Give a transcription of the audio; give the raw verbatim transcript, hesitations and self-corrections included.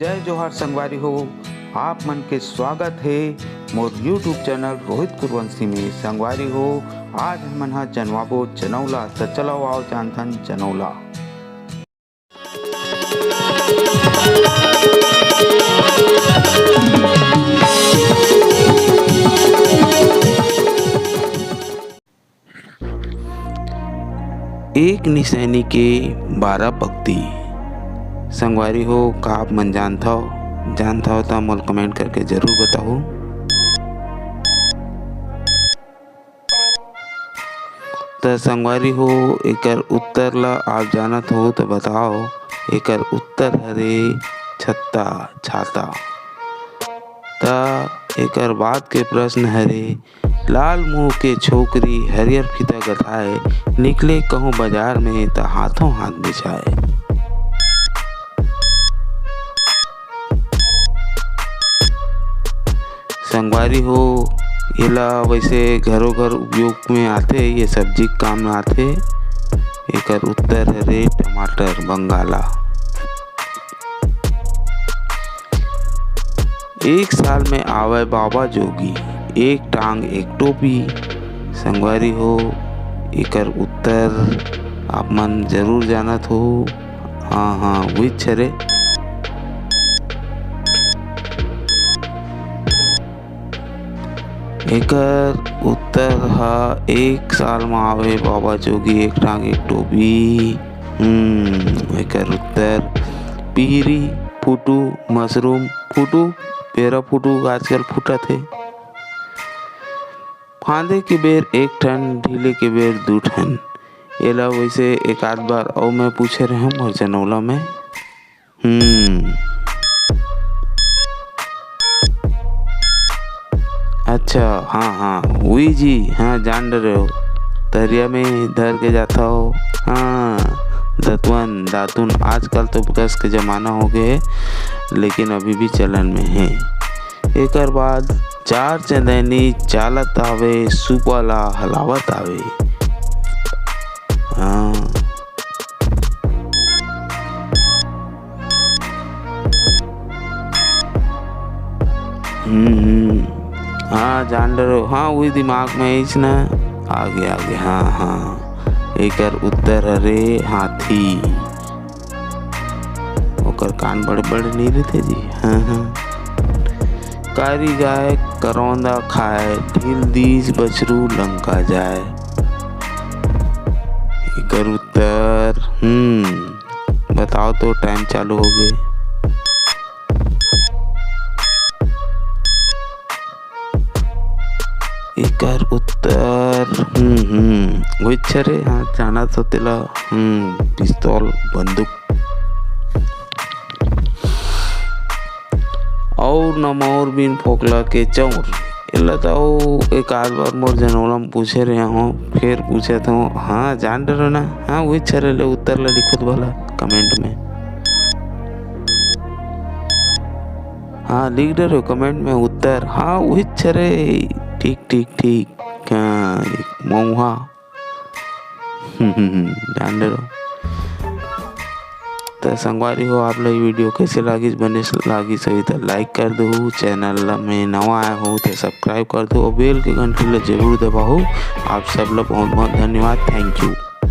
जय जोहार संगवारी हो, आप मन के स्वागत हे मोर YouTube चैनल रोहित कुरवंशी में। संगवारी हो, आज हमन ह जनवाबो जनौला, त चलो आओ जानथन जनौला। एक निसैनी के बारह पक्ति। संगवारी हो, का आप मन जानथव? जानथव त मोला comment करके जरूर बताहू। त संगवारी हो, एकर उत्तर ला आप जानत हो त बताओ। एकर उत्तर हरे छत्ता, छाता। त एकर बाद के प्रश्न हरे, लाल मुंह के छोकरी हरियर फीता गथाए, निकले कहूं बाजार में त हाथों हाथ बिछाए। संगवारी हो, एला वैसे घरो घर उपयोग में आथे, ये सब्जी के काम में आथे। एकर उत्तर हरे टमाटर बंगाला। एक साल में आवय बाबा जोगी, एक टांग एक टोपी। संगवारी हो, एकर उत्तर आप मन जरूर जानत हो। हाँ, हाँ, उहीच हरे। एकर उत्तर ह एक साल म आवे बाबा जोगी, एक टांग एक टोपी। हम्म, एकर उत्तर पिहरी, फुटू, मशरूम, फुटू, पेरा फुटू आजकल फुटत हे। फांदे के बेर एक ठन, ढीले के बेर दू ठन। एला वैसे एक आध बार अउ मैं पूछे रहेंव मोर जनौला में। हम्म। अच्छा, हाँ, हाँ, उही जी, हाँ, जान डरे हो। तरिया में धर के जाता हो। हाँ, दतवन, दातुन, आजकल तो brush के जमाना हो गए हे, लेकिन अभी भी चलन में हे। एकर बाद चार चंदैनी चालत आवे, सुपा ला हलावत आवे। हाँ। हम्म, हम्म। हाँ, जान डरो। हाँ, उही दिमाग में आइस ना। आगे, आगे। हाँ, हाँ। एकर उत्तर हरे हाथी। ओकर कान बड़े-बड़े नइ रहिथे जी। हाँ, हाँ। कारी गाय करौंदा खाय, ढील दीस बछरू लंका जाय। एकर उत्तर, हम्म, बताओ तो, time चालू हो गे। एकर उत्तर, हम्म, हम्म, उहीच हरे, हाँ, जानत हो तेला, हम्म, पिस्तौल, बंदूक। अउ न मौर बिन फोकला के चौर। एला त अउ एक आध बार मोर जनौला म पूछे रहे हों, फेर पूछत हों। हाँ, जान डरो ना। हाँ, उहीच हरे, ले उत्तर ला लिखो त भला comment में। हाँ, लिख डरे हो comment में उत्तर। हाँ, उहीच हरे। ठीक, ठीक, ठीक। हाँ, मउहा। जान डरे हो। त संगवारी हो, आप ला ये video कइसे लागिस, बने लागिस होही त like कर दो, channel ला में नवा आए हो त subscribe कर दो अउ bell के घंटी ला जरूर दबाओ। आप सब ला बहुत बहुत धन्यवाद, thank you।